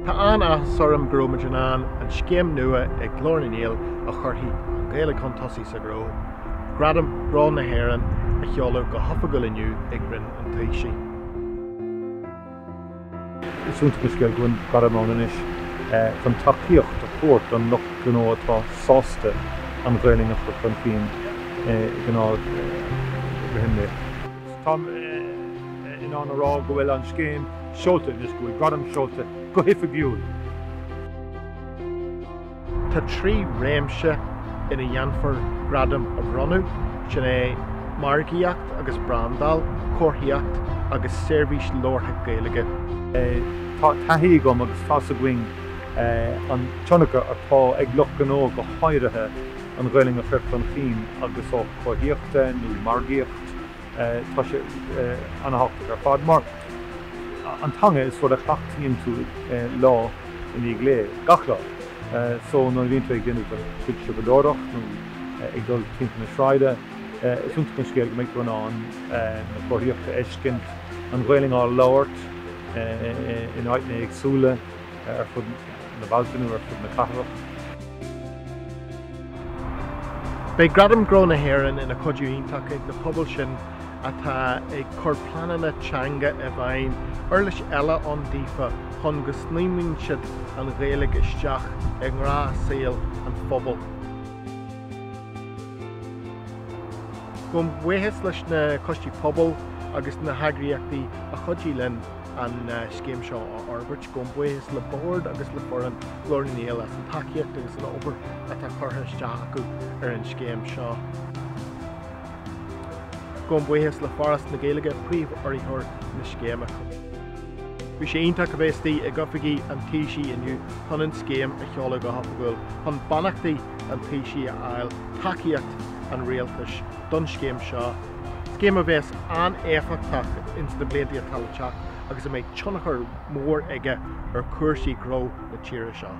Tá an-áthas orm go raibh muid in ann an scéim nua ag Glór na nGael a chuirfidh an Ghaeilge chun tosaigh sa ghnó, Gradam Gnó na hÉireann, a sheoladh go hoifigiúil inniu ag Roinn an Taoisigh. Is iontach an scéal go bhfuil gradam ann anois chun tacaíocht a thabhairt don lucht gnó atá sásta an Ghaelainn a chur chun cinn i ngnáth rith an lae. Táim in ann a rá go bhfuil an scéim seolta anois, go bhfuil gradam seolta go hoifigiúil. Tá 3 réimse ina dhéanfar gradaim a bhronnadh, sin é margaíocht agus brandáil, comharthaíocht agus seirbhís labhartha Gaeilge. Tá taithí agam agus tá's againn an tionchar atá ag lucht gnó go háirithe an Ghaelainn a chur chun cinn agus ó chomharthaíochta nó margaíocht. Tá sé an-thábhachtach ar fad mar an teanga is rud a chleachtaíonn tú lá i ndiaidh lae, gach lá. So nuair a bhíonn tú ag déanamh do chuid siopadóireacht nó ag dul timpeall na sráide, is iontach an scéal go mbeidh tú in ann na comharthaíocht a fheiscint, an Ghaelainn á labhairt in áiteanna éagsúla ar fud na bailte nó ar fud na cathrach. Beidh Gradam Gnó na hÉireann ina chuidiú iontach ag na pobail sin atá ag cur pleananna teanga i bhfeidhm, uirlis eile ann daofa chun go snaidhmeann siad an Ghaeilge isteach i ngnáthshaol an phobail. Gabhaim buíochas leis na coistí pobail agus na heagraíochtaí a chuidigh linn an scéim seo a fhorbairt. Gabhaim buíochas le bord agus le foireann Ghlór na nGael as an tacaíocht agus an obair atá curtha isteach acu ar an scéim seo. Gabhaim buíochas le Foras na Gaeilge, príomhurraitheoir na scéime. Bhí sé iontach a bheith istigh ag oifigí an Taoisigh inniu chun an scéim a sheoladh go hoifigiúil, chun beannachtaí an Taoisigh a fháil, tacaíocht an Rialtais don scéim seo, scéim a bheas an-éifeachtach ins na blianta atá le teacht agus a mbeidh tionchar mór aige ar chúrsaí gnó na tíre seo.